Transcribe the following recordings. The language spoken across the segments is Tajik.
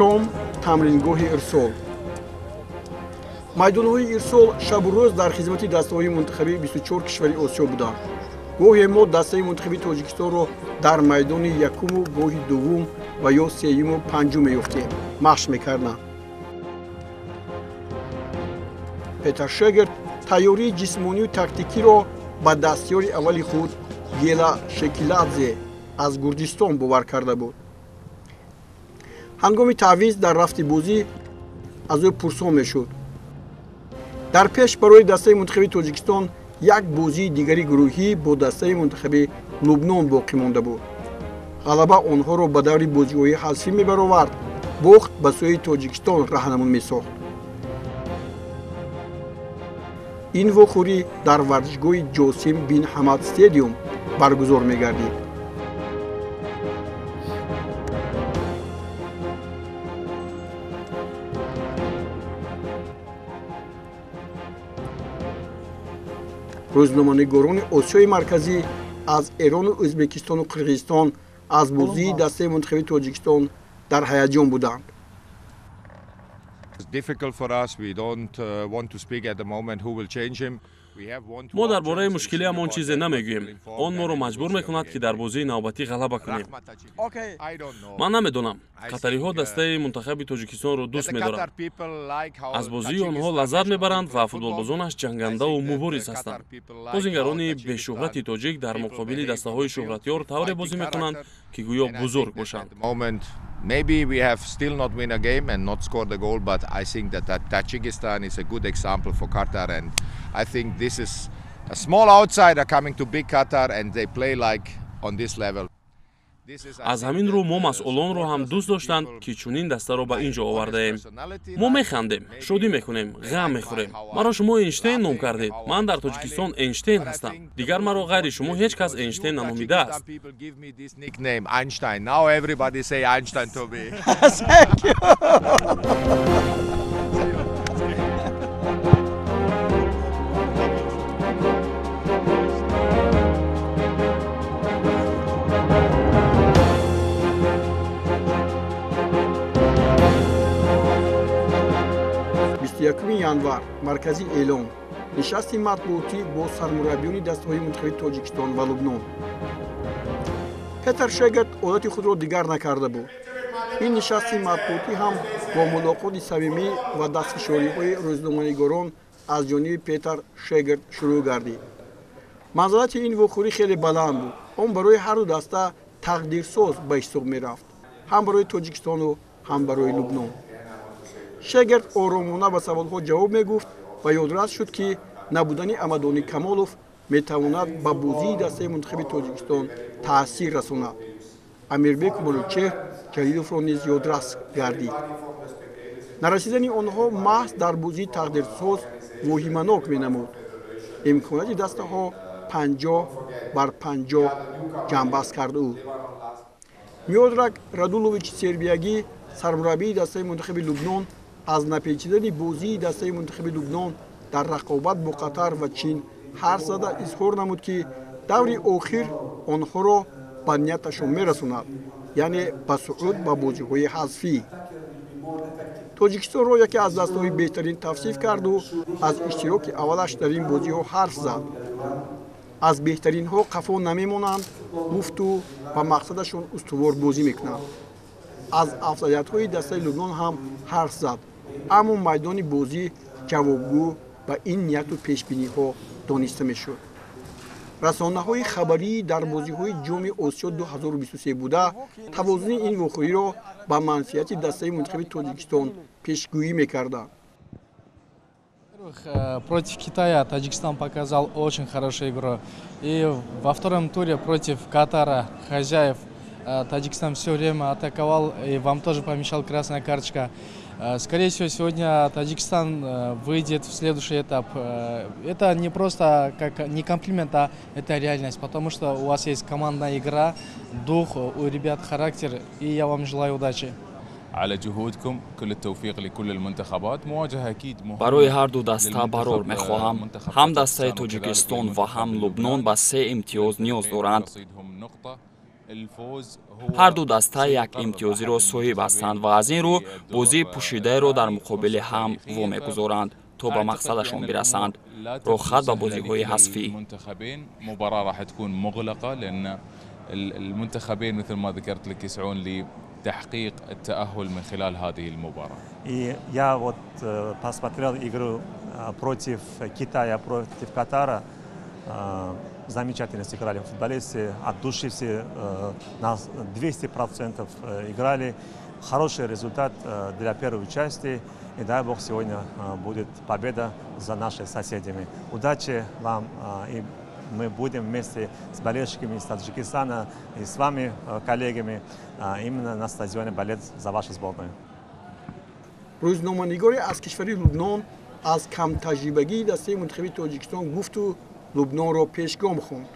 Шом тамрингоҳи Ирсол. Майдонҳои Ирсол шабу рӯз дар хизмати дастаҳои мунтахаби 24 кишвари Осиё буданд. Гоҳе мо дастаи мунтахаби Тоҷикистонро дар майдони якуму, гоҳи дуввум ва ё сеюму панҷум меёфтем, машқ мекарданд. Петар Шегерт тайёрии ҷисмонию тактикиро ба дастёри аввали худ Гела Шекиладзе аз Гурҷистон бовар карда буд. Ҳангоми таъвиз дар рафти бозӣ аз ӯ пурсон мешуд. Дар пеш барои дастаи мунтахаби Тоҷикистон як бозии дигари гурӯҳӣ бо дастаи мунтахаби Лубнон боқӣ монда буд. Ғалаба онҳоро ба даври бозиҳои ҳазфӣ мебаровард, бохт ба сӯи Тоҷикистон раҳнамун месохт. Ин вохӯрӣ дар варзишгоҳи Ҷосим бин Ҳамад стедиум баргузор мегардид. Рӯзноманигорони Осиёи Марказӣ аз Эрону Ӯзбекистону Қирғизистон аз бозии дастаи мунтахаби Тоҷикистон дар ҳаяҷон буданд. Мо дар бораи мушкилиамон чизе намегӯем. Он моро маҷбур мекунад, ки дар бозии навбатӣ ғалаба кунем. Ман намедонам, қатариҳо дастаи мунтахаби Тоҷикистонро дӯст медоранд, аз бозии онҳо лаззат мебаранд ва футболбозонаш ҷангандаву мубориз ҳастанд. Бозингарони бешӯҳрати тоҷик дар муқобили дастаҳои шӯҳратёр тавре бозӣ мекунанд, ки гӯё бузург бошанд. Maybe we have still not win a game and not scored a goal, but I think that Tajikistan is a good example for Qatar, and I think this is a small outsider coming to big Qatar, and they play like on this level. Аз ҳамин рӯ мо масъулонро ҳам дӯст доштанд, ки чунин дастаро ба ин ҷо овардаем. Мо механдем, шодӣ мекунем, ғам мехӯрем. Маро шумо Эйнштейн ном кардед. Ман дар Тоҷикистон Эйнштейн ҳастам. Дигар маро ғайри шумо ҳеҷ кас Эйнштейн наномидааст. 21 январ, маркази эълон, нишасти матбуотӣ бо сармураббиёни дастаҳои мунтахаби Тоҷикистон ва Лубнон. Петар Шегард одати худро дигар накарда буд. Ин нишасти матбуотӣ ҳам бо мулоқоти самимӣ ва дастфишориҳои рӯзноманигорон аз ҷониби Петар Шегард шурӯъ гардид. Манзалати ин вохӯрӣ хеле баланд буд. Он барои ҳарду даста тақдирсоз ба ҳисоб мерафт, ҳам барои Тоҷикистону ҳам барои Лубнон. Шегард оромона ба саволҳо ҷавоб мегуфт ва ёдрас шуд, ки набудани Амадони Камолов метавонад ба бозии дастаи мунтахаби Тоҷикистон таъсир расонад. Амирбеку Малучеҳр Ҷалиловро низ ёдрас гардид. Нарасидани онҳо маҳз дар бозии тақдирсоз воҳиманок менамуд. Имконияти дастаҳо 50 бар 50 ҷамъбаст кард ӯ. Миодраг Радулович сербиягӣ, сармураббии дастаи мунтахаби Лубнон, аз напечидани бозии дастаи мунтахаби Лубнон дар рақобат бо Қатар ва Чин ҳарф зада, изҳор намуд, ки даври охир онҳоро ба нияташон мерасонад, яъне ба суъуд ба бозиҳои ҳазфӣ. Тоҷикистонро яке аз дастаҳои беҳтарин тавсиф карду аз иштироки аввалаш дар ин бозиҳо ҳарф зад. Аз беҳтаринҳо қафо намемонанд, гуфту, ба мақсадашон устувор бозӣ мекунанд. Аз афзалиятҳои дастаи Лубнон ҳам ҳарф зад, аммо майдони бозӣ ҷавобгӯ ба ин нияту пешбиниҳо дониста мешуд. Расонаҳои хабарии дар бозиҳои Ҷоми Осиё 2023 буда тавозуни ин вохӯриро ба манфиати дастаи мунтахаби Тоҷикистон пешгӯӣ мекарданд. Против Китая Таджикистан показал очень хорошую игру. И во втором туре против Катара, хозяев, Таджикистан все время атаковал, и вам тоже помешал красная карточка. Скорее всего, сегодня Таджикистан выйдет в следующий этап. Это не просто как не комплимент, а это реальность, потому что у вас есть командная игра, дух, у ребят характер, и я вам желаю удачи. على جهودكم، كل التوفيق لكل المنتخبات. مواجهة أكيد مهمة. Барои ҳарду даста барор мехоҳам. Ҳам дастаи Тоҷикистон ва ҳам Лубнон ба се имтиёз ниёз доранд. رصيدهم نقطة. Ҳар ду даста як имтиёзиро соҳиб ҳастанд ва аз ин рӯ бозии пӯшидаеро дар муқобили ҳам вомегузоранд, то ба мақсадашон бирасанд. Роҳхат ба бозиҳои ҳазфӣ. المنتخبين مثل ما ذكرت لك يسعون لتحقيق التأهل من خلال هذه المباراة. И я вот посмотрел игру против Китая, против Катара. Замечательно сыграли футболисты, от души все на 200% играли. Хороший результат для первой части. И дай Бог, сегодня будет победа за нашими соседями. Удачи вам, и мы будем вместе с болельщиками из Таджикистана и с вами, коллегами, именно на стадионе болеть за вашу сборную. Рӯзноманигоре аз кишвари Лубнон аз камтаҷрибагии дастаи мунтахаби Тоҷикистон гуфту Лубнонро пешгом хонд.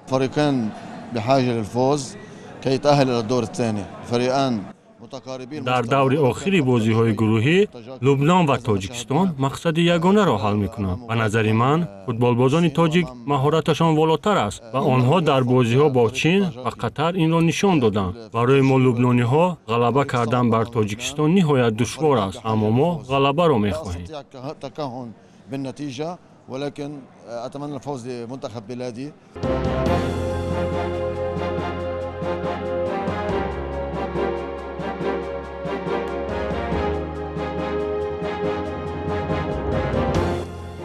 فريقان بحاجة للفوز كي يتأهل إلى الدور الثاني. فريقان Дар даври охири бозиҳои гурӯҳӣ Лубнон ва Тоҷикистон мақсади ягонаро ҳал мекунанд. Ба назари ман, футболбозони тоҷик маҳораташон волотар аст ва онҳо дар бозиҳо бо Чин ва Қатар инро нишон доданд. Барои мо лубнониҳо ғалаба кардан бар Тоҷикистон ниҳоят душвор аст, аммо мо ғалабаро мехоҳем. بالنتيجة ولكن أتمنى الفوز لمنتخب بلادي.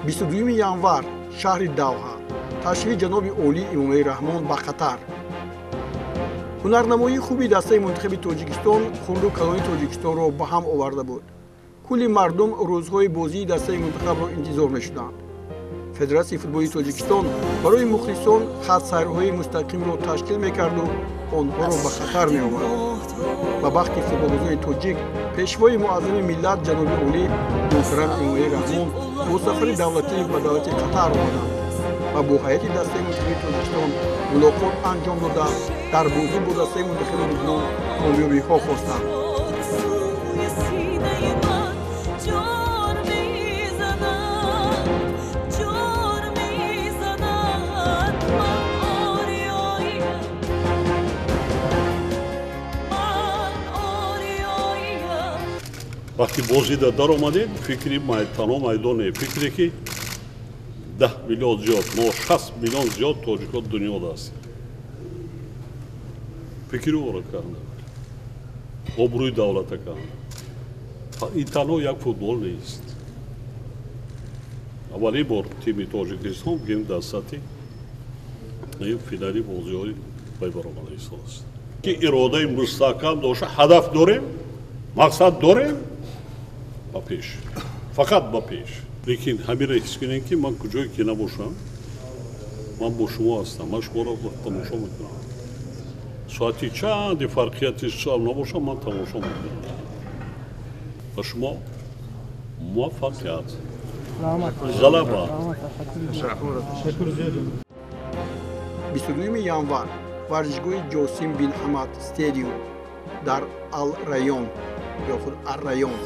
Бисту дуюми январ, шаҳри Давҳа, ташрифи ҷаноби олӣ Эмомалӣ Раҳмон ба Қатар. Ҳунарнамоии хуби дастаи мунтахаби Тоҷикистон хурду калони Тоҷикистонро ба ҳам оварда буд. Кулли мардум рӯзҳои бозии дастаи мунтахабро интизор мешуданд. Федератсияи футболи Тоҷикистон барои мухлисон хатсайрҳои мустақимро ташкил мекарду онҳоро ба хатар меовард. Ба бахти футболбозони тоҷик, пешвои муаззами миллат ҷаноби олӣ муҳтарам Эмомалӣ Раҳмон бо сафари давлатӣ ба давлати Қатар омаданд ва бо ҳайати дастаи мунтахаби Тоҷикистон мулоқот анҷом дода, дар бозӣ бо дастаи мунтахаби Лубнон комёбиҳо хостанд. Вақти бозида даромадем, фикри танҳо майдоне, фикре ки 10 миллион зиёд, мо 60 миллион зиёд тоҷикҳо дунёда ҳастем. Фикри ӯро карда, обрӯи давлата карда. Ин танҳо як футбол нест. Аввалин бор тими Тоҷикистон гим дар сатҳи финали бозиҳои вай баромада истодааст. Ки иродаи мустаҳкам дошта, ҳадаф дорем, мақсад дорем, ба пеш, фақат ба пеш. Лекин ҳаминро ҳис кунем, ки ман куҷое ки набошам, ман бо шумо ҳастам, ман шуморо тамошо мекунам. Соати чанди фарқияти шаб набошам, ман тамошо мекунам. Ба шумо муваффақият, ғалаба. 22 январ, варзишгоҳи Ҷосим бин Ҳамад стадиум дар Ал-Район ё худ Ар-Район.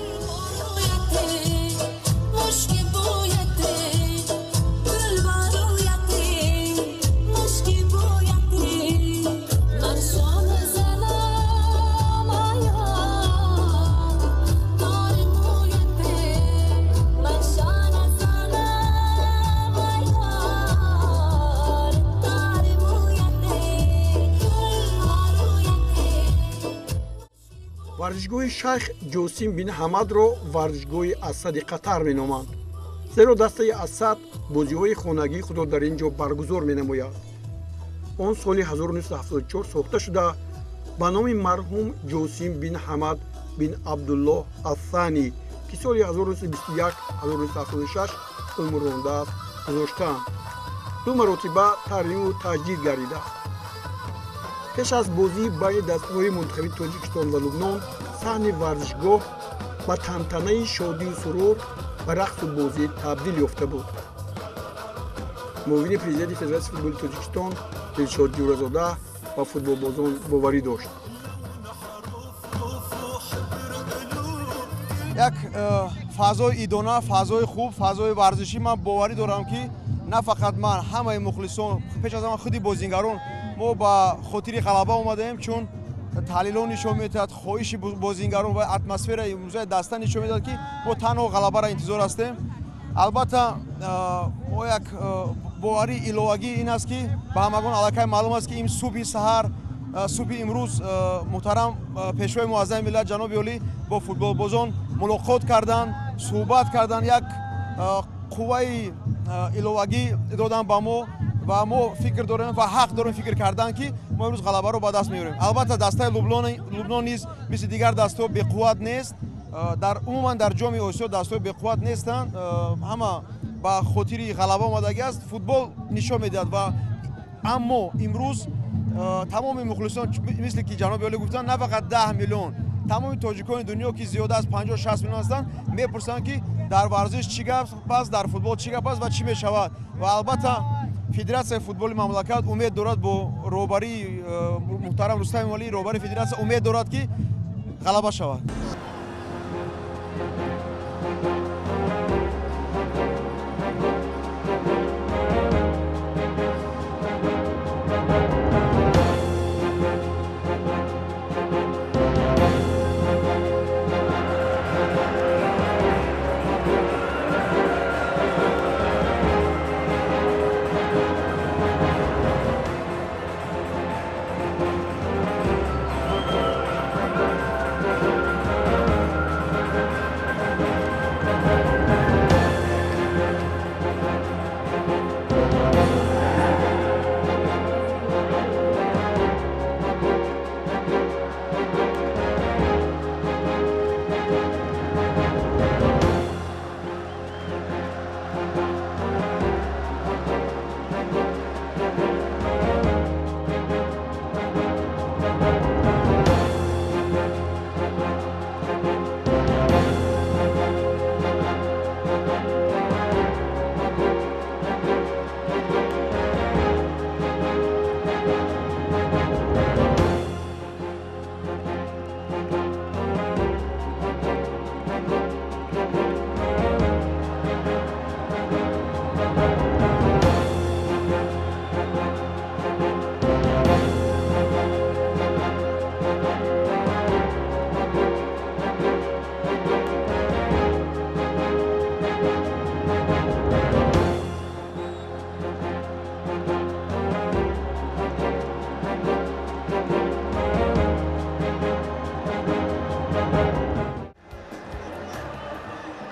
Варзишгоҳи Шайх Ҷосим бин Ҳамадро варзишгоҳи Асади Қатар меноманд, зеро дастаи Асад бозиҳои хонагии худро дар ин ҷо баргузор менамояд. Он соли 1974 сохта шуда, ба номи марҳум Ҷосим бин Ҳамад бин Абдуллоҳ Ассани, ки соли 1921-1976 умр рондааст, гузоштаанд. Ду маротиба таъриму таҷдид гардидааст. Пеш аз бозии байни дастаҳои мунтахаби Тоҷикистон ва Лубнон, саҳни варзишгоҳ ба тантанаи шодию сурур ва рақсу бозӣ табдил ёфта буд. Муовини президенти Федератсияи футболи Тоҷикистон Дилшод Ҷӯразода ба футболбозон боварӣ дошт. Як фазои идона, фазои хуб, фазои варзишӣ. Ман боварӣ дорам, ки на фақат ман, ҳамаи мухлисон, пеш аз ҳама худи бозингарон Мо ба хотири ғалаба омадаем, чун таҳлилҳо нишон медиҳад, хоҳиши бозингарон ва атмосфераи имрӯзаи даста нишон медиҳад, ки мо танҳо ғалабаро интизор ҳастем. Албатта, мо як боварии иловагӣ ин аст, ки ба ҳамагон аллакай маълум аст, ки ин субҳи саҳар, субҳи имрӯз муҳтарам пешвои муаззами миллат ҷаноби олӣ бо футболбозон мулоқот карданд, суҳбат карданд, як қувваи иловагӣ доданд ба мо ва мо фикр дорем ва ҳақ дорем фикр кардан, ки мо имрӯз ғалабаро ба даст меорем. Албатта, дастаи Лубнон низ мисли дигар дастҳо беқувват нест. Дар умуман дар ҷоми Осиё дастҳои беқувват нестанд, ҳама ба хотири ғалаба омадагӣ аст. Футбол нишон медиҳад ва аммо имрӯз тамоми мухлисон, мисли ки ҷаноби олӣ гуфтанд, на фақат 10 миллион, тамоми тоҷикони дунё, ки зиёда аз 50-60 миллион ҳастанд, мепурсанд, ки дар варзиш чӣ гап аст, дар футбол чӣ гап аст ва чӣ мешавад. Ва албатта, федератсияи футболи мамлакат умед дорад бо роҳбарии муҳтарам Рустам Эмомалӣ, роҳбари федератсия умед дорад, ки ғалаба шавад.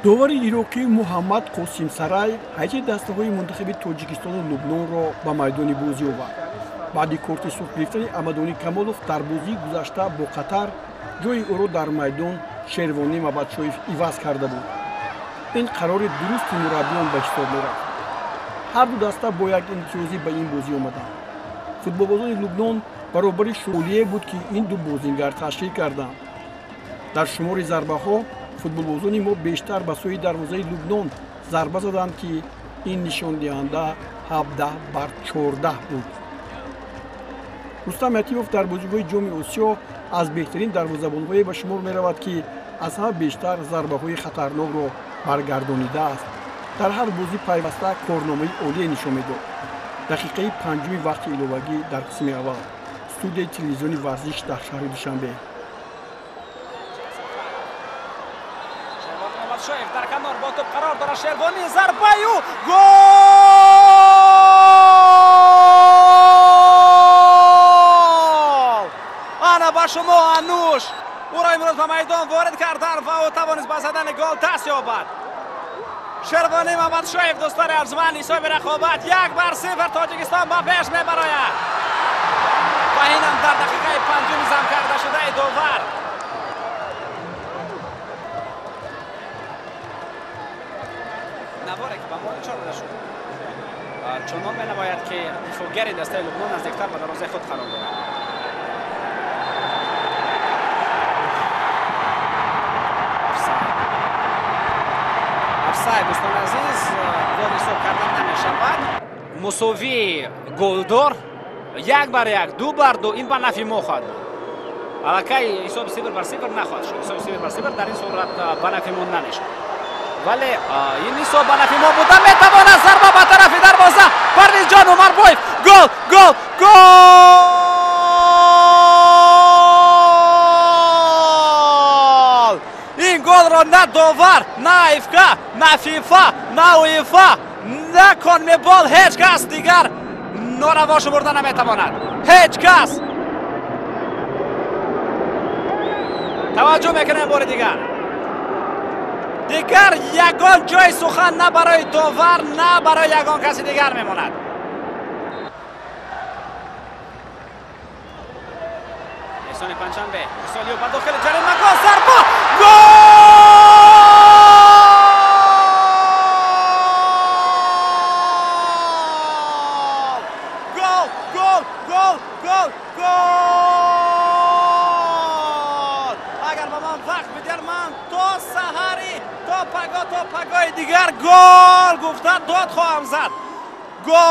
Довари ироқӣ Муҳаммад Қосимсарай ҳайати дастаҳои мунтахаби Тоҷикистону Лубнонро ба майдони бозӣ овард. Баъди корти сурх гирифтани Амадонӣ Камолов дар бозии гузашта бо Қатар, ҷои ӯро дар майдон Шервонӣ Мабадшоев иваз карда буд. Ин қарори дурусти мураббиён ба ҳисоб мерафт. Ҳар ду даста бо як имтиёзӣ ба ин бозӣ омаданд. Футболбозони Лубнон баробари шӯълие буд, ки ин ду бозингар ташкил карданд. Дар шумори зарбаҳо футболбозони мо бештар ба сӯи дарвозаи Лубнон зарба заданд, ки ин нишондиҳанда 17-14 буд. Рустам Ятимов дар бозиҳои ҷоми Осиё аз беҳтарин дарвозабонҳое ба шумор меравад, ки аз ҳама бештар зарбаҳои хатарнокро баргардонидааст. Дар ҳар бозӣ пайваста корномаи олие нишон медод. Дақиқаи панҷуми вақти иловагӣ дар қисми аввал. Студияи телевизиони варзиш дар шаҳри Душанбе. Шоев дар канор бо тӯб қарор дорад. Шервонӣ, зарбаю гол! Ана ба шумо Ануш! Ӯро имрӯз ба майдон ворид карданд ва ӯ тавонист ба задани гол даст ёбад. Шервонӣ Мамадшоев, дӯстони арҷманд, ҳисоби рақобат 1-0 Тоҷикистон ба пеш мебарояд. Ва инам дар дақиқаи панҷуми зам карда шудаи довар. Наворе ки ба мо нишон дода шуд, чунон менамояд, ки дифоъгари дастаи Лубнон наздиктар ба дарвозаи худ қарор дорад. Офсайд, дӯстони азиз, гол ҳисоб кардан намешавад. Мусовии голдор 1-1, 2-2, ин ба нафъи мо хоҳад буд. Аллакай ҳисоби 0-0 нахоҳад шуд. Ҳисоби 0-0 дар ин сурат ба нафъи мо намешавад. Вале ин ҳисоб ба нафъи мо буда метавонад. Зарба ба тарафи дарвоза, Парвизҷон Умарбоев, гол, гол, гол! На довар, на АФК, на ФИФА, на УЕФА, на Конмебол, ҳеҷ кас дигар нораво шумурда наметавонад. Ҳеҷ кас. Таваҷҷӯҳ мекунем бори дигар. Дигар ягон ҷои сухан на барои довар, на барои ягон каси дигар мемонад. Эҳсони Панҷшанбе, Солиев ба дохили ҷаримагоҳ, зарба, гол! Гол, гол, гол, гол, гол! Агар ба ман вақт бидиҳанд, ман то саҳари, то пагоҳ, то пагоҳи дигар гол гуфта дод хоҳам зад. Гол!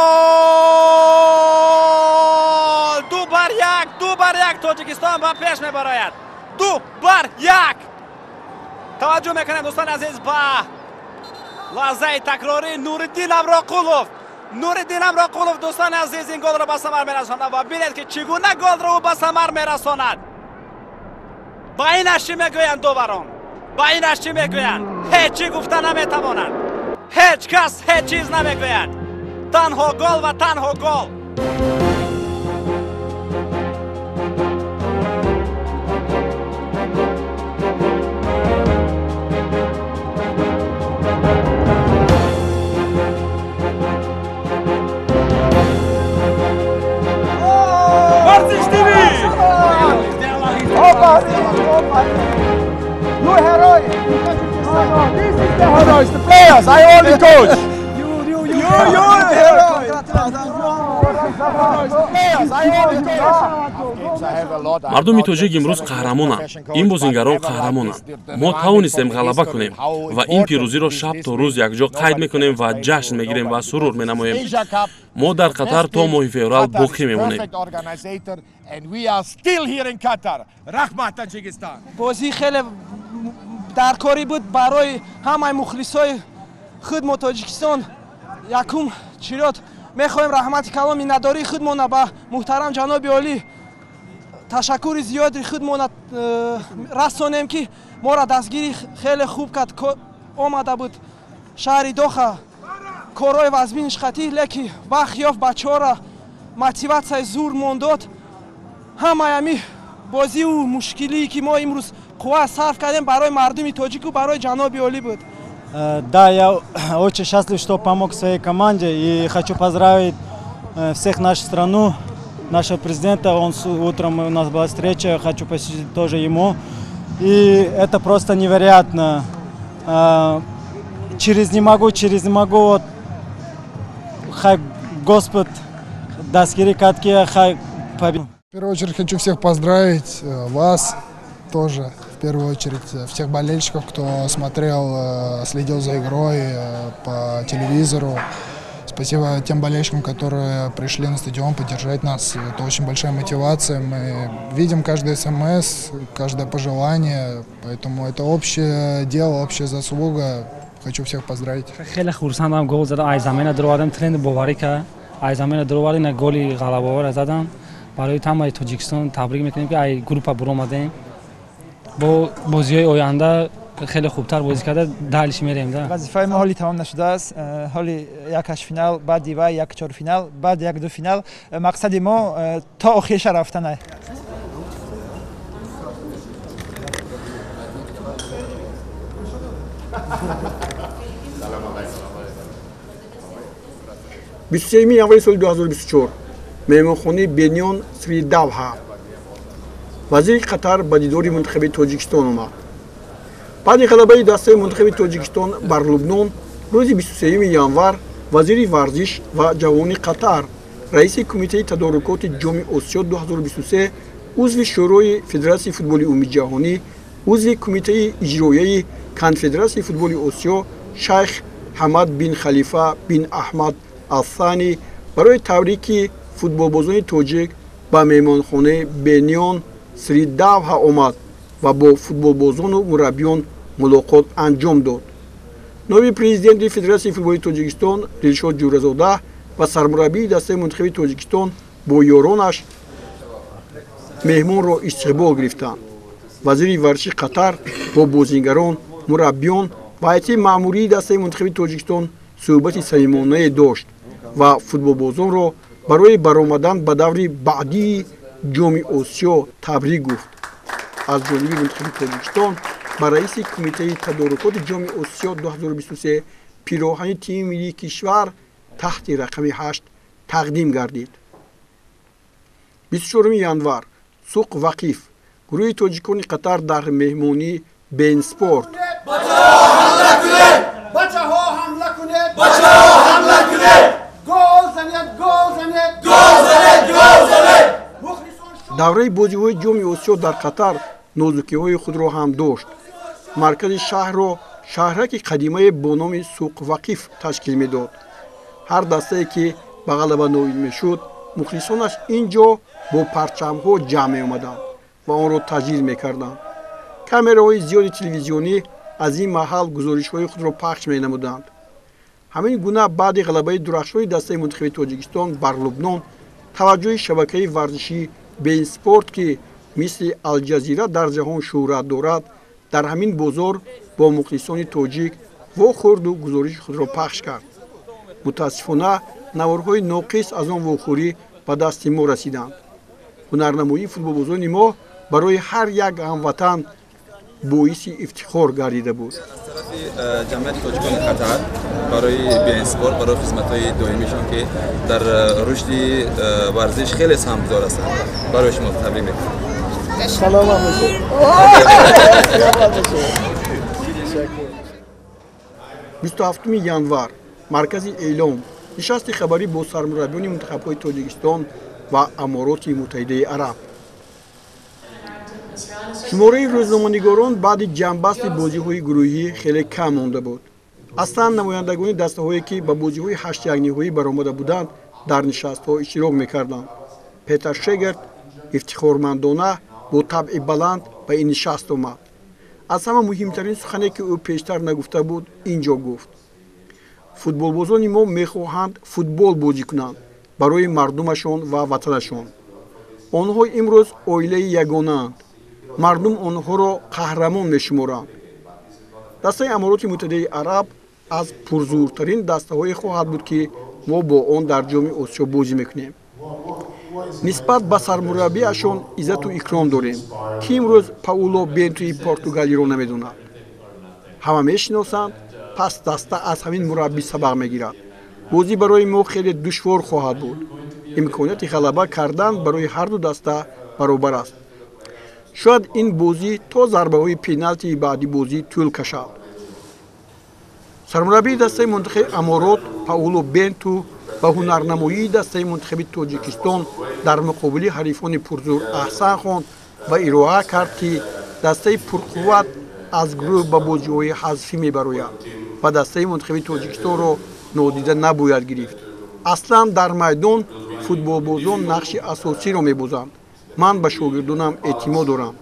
2-1, 2-1 Тоҷикистон ба пеш мебарояд. 2-1. Таваҷҷӯҳ мекунем дӯстони азиз ба лаҳзаи такрорӣ. Нуриддин Амроқулов, Нуриддин Амроқулов дӯстони азиз ин голро ба самар мерасонад ва бинед ки чӣ гуна голро ӯ ба самар мерасонад. Ба инаш чӣ мегӯянд доварон? Ба инаш чӣ мегӯянд? Ҳеҷ чӣ гуфта наметавонанд. Ҳеҷ кас ҳеҷ чиз намегӯяд. Танҳо гол ва танҳо гол. You hero! This is the heroes, the players. I only coach. You hero! Мардуми тоҷик имрӯз қаҳрамонанд. Ин бозингарон қаҳрамонанд. Мо тавонистем ғалаба кунем ва ин пирӯзиро шаб то рӯз якҷо қайд мекунем ва ҷашн мегирем ва сурур менамоем. Мо дар Қатар то моҳи феврал боқӣ мемонем. Бозӣ хеле даркорӣ буд барои ҳамаи мухлисои худ мо Тоҷикистон. Якум чирёт мехоҳем раҳмати калом миннатдории худмона ба муҳтарам ҷаноби олӣ ташаккури зиёди худмона расонем, ки моро дастгирӣ хеле хуб кард. Омада буд шаҳри Доха корҳои вазминиш қатӣ, лекин вақт ёфт бачаҳоро мотиватсияи зур мондод. Ҳамаи ҳами бозиву мушкилие ки мо имрӯз қувва сарф кардем барои мардуми тоҷику барои ҷаноби олӣ буд. Да, я очень счастлив, что помог своей команде, и хочу поздравить всех нашу страну, нашего президента. Он утром у нас была встреча, хочу посвятить тоже ему. И это просто невероятно. Через не могу, вот, хай Господь дастгири катки, хай победит. В первую очередь хочу всех поздравить, вас тоже. В первую очередь всех болельщиков, кто смотрел, следил за игрой по телевизору. Спасибо тем болельщикам, которые пришли на стадион поддержать нас. Это очень большая мотивация. Мы видим каждый СМС, каждое пожелание. Поэтому это общее дело, общая заслуга. Хочу всех поздравить. Хеле хурсандам, гол задам, ай замена даровардам, тренер боварӣ кард. Ай замена даровардам, на голи ғалабаовар задам. Барои тамоми Тоҷикистон табрик мекунем, ки ай группа баромадем. Бо бозиҳои оянда хеле хубтар бозӣ карда дальше мерем. Вазифаи мо ҳоли тамом нашудааст. Ҳоли як ҳаштфинал, баъди вай як чорфинал, баъд як ду финал. Мақсади мо то охирша рафтана. Бисту сеюми январи соли 2024 меҳмонхонаи Бенион Сри Давҳа вазири Қатар ба дидори мунтахаби Тоҷикистон омад. Баъди ғалабаи дастаи мунтахаби Тоҷикистон бар Лубнон рӯзи 23 январ вазири варзиш ва ҷавони Қатар, раиси кумитаи тадорукоти Ҷоми Осиё 2023, узви Шӯрои Федератсияи футболи умумиҷаҳонӣ, узви кумитаи иҷроияи Конфедератсияи футболи Осиё шайх Ҳамад бин Халифа бин Аҳмад Алсани барои табрики футболбозони тоҷик ба меҳмонхонаи Бенион Сри Давҳа омад ва бо футболбозону мураббиён мулоқот анҷом дод. Ноиби президенти Федератсияи футболи Тоҷикистон Дилшод Ҷӯразода ва сармураббии дастаи мунтахаби Тоҷикистон бо ёронаш меҳмонро истиқбол гирифтанд. Вазири варзиши Қатар бо бозингарон Мураббиён ва ҳайати маъмурии дастаи мунтахаби Тоҷикистон суҳбати самимонае дошт ва футболбозонро барои баромадан ба даври баъдии Ҷоми Осиё табрик гуфт. Аз ҷониби мунтахаби Тоҷикистон ба раиси кумитаи тадорукоти Ҷоми Осиё 2023 пироҳани тими миллии кишвар таҳти рақами 8 тақдим гардид. 24 январ, Суқ Вақиф, гурӯҳи тоҷикони Қатар дар меҳмонии beIN Sport. Бачаҳо, ҳамла кунед, бачаҳо, ҳамла кунед, гол занед, гол занед, гол занед, гол занед. Давраи бозиҳои Ҷоми Осиё дар Қатар нозукиҳои худро ҳам дошт. Маркази шаҳрро шаҳраки қадимае бо номи Суқ Вақиф ташкил медод. Ҳар дастае ки ба ғалаба ноил мешуд, мухлисонаш ин ҷо бо парчамҳо ҷамъ меомаданд ва онро таҷлил мекарданд. Камераҳои зиёди телевизионӣ аз ин маҳал гузоришҳои худро пахш менамуданд. Ҳамин гуна баъди ғалабаи дурахшони дастаи мунтахаби Тоҷикистон бар Лубнон, таваҷҷӯҳи шабакаи варзишии beIN Sport, ки мисли Алҷазира дар ҷаҳон шӯҳрат дорад, дар ҳамин бозор бо мухлисони тоҷик вохӯрду гузориши худро пахш кард. Мутаассифона, наворҳои ноқис аз он вохӯрӣ ба дасти мо расиданд. Ҳунарнамоии футболбозони мо барои ҳар як ҳамватан боиси ифтихор гардида буд. Аз тарафи ҷамъияти тоҷикони Қатар барои beIN Sport, барои хизматҳои доимишон, ки дар рушди варзиш хеле саҳмгузор ҳастанд, барои шумо табрик мекунам. Саломат бошед. 27 январ, маркази эълом, нишасти хабарӣ бо сармураббиёни мунтахабҳои Тоҷикистон ва Амороти Муттаҳидаи Араб. Шумораи рӯзноманигорон баъди ҷамъбасти бозиҳои гурӯҳӣ хеле кам монда буд. Аслан намояндагони дастаҳое, ки ба бозиҳои ҳаштякниҳоӣ баромада буданд, дар нишастҳо иштирок мекарданд. Петер Шегард ифтихормандона бо табъи баланд ба ин нишаст омад. Аз ҳама муҳимтарин сухане, ки ӯ пештар нагуфта буд, ин ҷо гуфт: футболбозони мо мехоҳанд футбол бозӣ кунанд барои мардумашон ва ватанашон. Онҳо имрӯз оилаи ягонаанд. Мардум онҳоро қаҳрамон мешуморанд. Дастаи Амороти Муттаҳидаи Араб аз пурзӯртарин дастаҳое хоҳад буд, ки мо бо он дар Ҷоми Осиё бозӣ мекунем. Нисбат ба сармураббиашон иззату икром дорем, ки имрӯз Пауло Бентуи португалиро намедонад. Ҳама мешиносанд, пас даста аз ҳамин мураббӣ сабақ мегирад. Бозӣ барои мо хеле душвор хоҳад буд. Имконияти ғалаба кардан барои ҳарду даста баробар аст. Шояд ин бозӣ то зарбаҳои пеналтии баъди бозӣ тӯл кашад. Сармураббии дастаи мунтахаби Аморот Пауло Бенту ба ҳунарнамоии дастаи мунтахаби Тоҷикистон дар муқобили ҳарифони пурзӯр аҳсан хонд ва ироа кард, ки дастаи пурқувват аз гурӯҳ ба бозиҳои ҳазфӣ мебарояд ва дастаи мунтахаби Тоҷикистонро нодида набояд гирифт. Аслан дар майдон футболбозон нақши асосиро мебозанд. Ман ба шогирдонам эътимод дорам.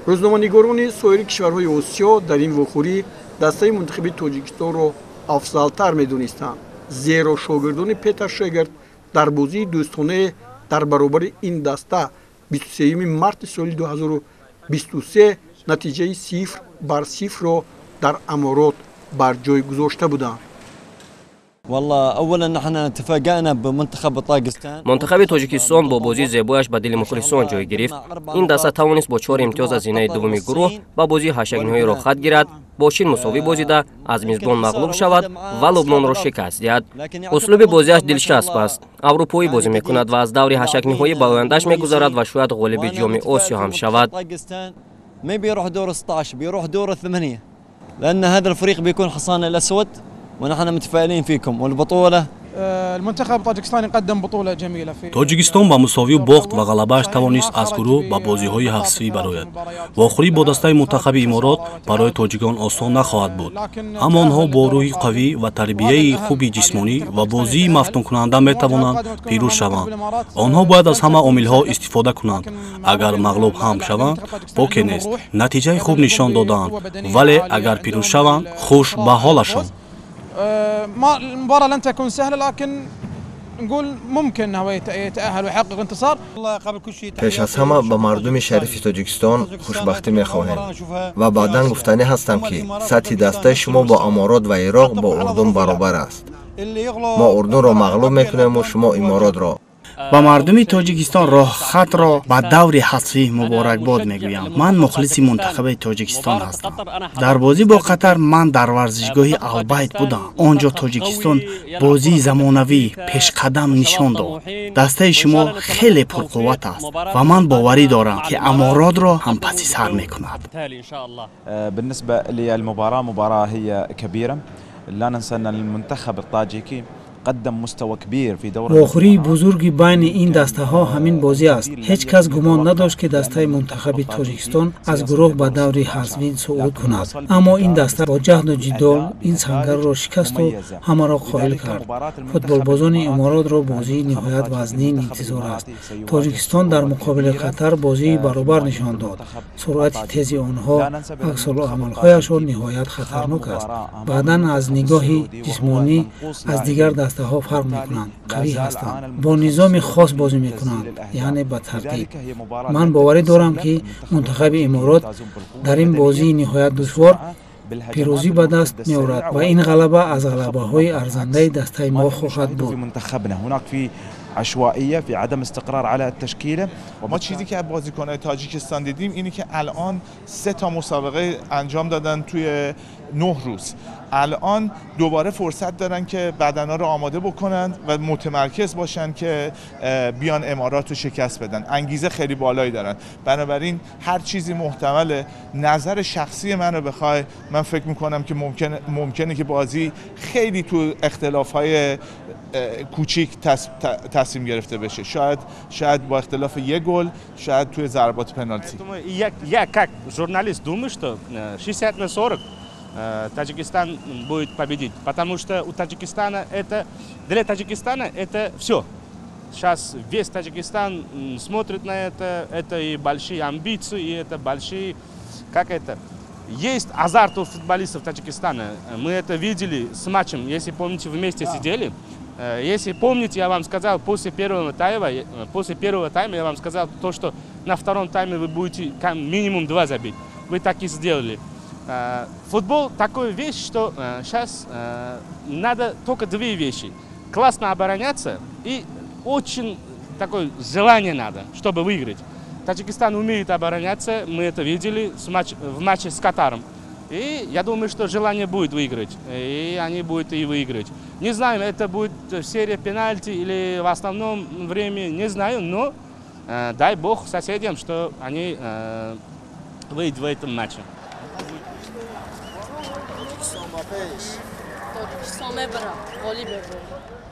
Рӯзноманигорони соири кишварҳои Осиё дар ин вохӯрӣ дастаи мунтахаби Тоҷикистонро афзалтар медонистанд, зеро шогирдони Петер Шегард дар бозии дӯстонае дар баробари ин даста 23 марти соли 2023 натиҷаи 0-0-ро дар Аморот бар ҷой гузошта буданд. Мунтахаби Тоҷикистон бо бозии зебояш ба дили мухлисон ҷой гирифт. Ин даста тавонист бо чор имтиёз аз зинаи дуввуми гурӯҳ ба бозии ҳаштякниҳоӣ роҳхат гирад, бо Чин мусовӣ бозида, аз мизбон мағлуб шавад ва Лубнонро шикаст диҳад. Услуби бозиаш дилчасп аст. Аврупоӣ бозӣ мекунад ва аз даври ҳаштякниҳоӣ ба ояндааш мегузарад ва шояд ғолиби Ҷоми Осиё ҳам шавад. لأن هذا الفريق بيكون حصان الأسود ونحن متفائلين فيكم والبطولة. المنتخب الطاجكستاني قدم بطولة جميلة في Тоҷикистон ба мусовию бохт ва ғалабааш тавонист аз гурӯҳ ба бозиҳои ҳафтсӣ барояд. Вохӯрӣ бо дастаи мунтахаби Иморот барои тоҷикон осон нахоҳад буд, аммо онҳо бо рӯҳи қавӣ ва тарбияи хуби ҷисмонӣ ва бозии мафтункунанда метавонанд пирӯз шаванд. Онҳо бояд аз ҳама омилҳо истифода кунанд. Агар мағлуб ҳам шаванд, боке нест, натиҷаи хуб нишон додаанд, вале агар пирӯз шаванд, хуш ба ҳолашон. المباراة لن تكون سهلة، لكن نقول ممكن انه يتاهل ويحقق انتصار. Пеш аз ҳама ба мардуми шарифи Тоҷикистон хушбахтӣ мехоҳем ва баъдан гуфтанӣ ҳастам, ки сатҳи дастаи шумо бо Аморот ва Ироқ бо Урдун баробар аст. Мо Урдунро мағлуб мекунему шумо Иморотро. Ба мардуми Тоҷикистон роҳхатро ба даври ҳатфӣ муборакбод мегӯям. Ман мухлиси мунтахаби Тоҷикистон ҳастам. Дар бозӣ бо Қатар ман дар варзишгоҳи Албайт будам. Он ҷо Тоҷикистон бозии замонавӣ пешқадам нишон дод. Дастаи шумо хеле пурқувват аст ва ман боварӣ дорам, ки Аморотро ҳам паси сар мекунад. بالنسبة للمباراة، مباراة هي كبيرة. لا ننسى أن المنتخب الطاجيكي قدم مستوى كبير في دور Вохӯрии бузурги байни ин дастаҳо ҳамин бозӣ аст. Ҳеҷ кас гумон надошт, ки дастаи мунтахаби Тоҷикистон аз гурӯҳ ба даври ҳазмӣ суъуд кунад, аммо ин даста бо ҷаҳду ҷидол ин сангарро шикасту ҳамаро қоил кард. Футболбозони Иморотро бозии ниҳоят вазнин интизор аст. Тоҷикистон дар муқобили Қатар бозии баробар нишон дод. Суръати тези онҳо, аксулъамалҳояшон ниҳоят хатарнок аст. Баъдан аз нигоҳи ҷисмонӣ аз дигар дастаҳо фарқ мекунанд, қавӣ ҳастанд, бо низоми хос бозӣ мекунанд, яъне ба тартиб. Ман боварӣ дорам, ки мунтахаби Иморот дар ин бозии ниҳоят душвор пирӯзӣ ба даст меорад ва ин ғалаба аз ғалабаҳои арзандаи дастаи мо хоҳад буд. عشوائيه في عدم استقرار على التشكيله. ما چیزی که بازیکن‌های تاجیکستان دیدیم اینه که الان 3 تا مسابقه انجام دادن توی 9 روز. الان دوباره فرصت دارن که بدنها رو آماده بکنن و متمرکز باشن که بیان امارات رو شکست بدن. انگیزه خیلی بالایی دارن، بنابراین هر چیزی محتمله. نظر شخصی من رو بخوای، من فکر میکنم که ممکنه که بازی خیلی تو اختلاف‌های کوچیک تصمیم گرفته بشه. شاید با اختلاف یک گل، شاید توی ضربات پنالتی. Я как журналист думаю, что 60-40 Таджикистан будет победить, потому что у Таджикистана это, для Таджикистана это все. Сейчас весь Таджикистан смотрит на это, это и большие амбиции, и это большие, как это, есть азарт у футболистов Таджикистана. Мы это видели с матчем, если помните, вместе сидели. Если помните, я вам сказал, после первого тайма я вам сказал то, что на втором тайме вы будете минимум 2 забить. Вы так и сделали. Футбол такая вещь, что сейчас надо только 2 вещи. Классно обороняться и очень такое желание надо, чтобы выиграть. Таджикистан умеет обороняться, мы это видели в матче с Катаром. И я думаю, что желание будет выиграть, и они будут и выиграть. Не знаю, это будет серия пенальти или в основном времени, не знаю, но дай бог соседям, что они выйдут в этом матче. Тоҷикистон ба пеш! Тоҷикистон мебарад, ғолиб мебарад.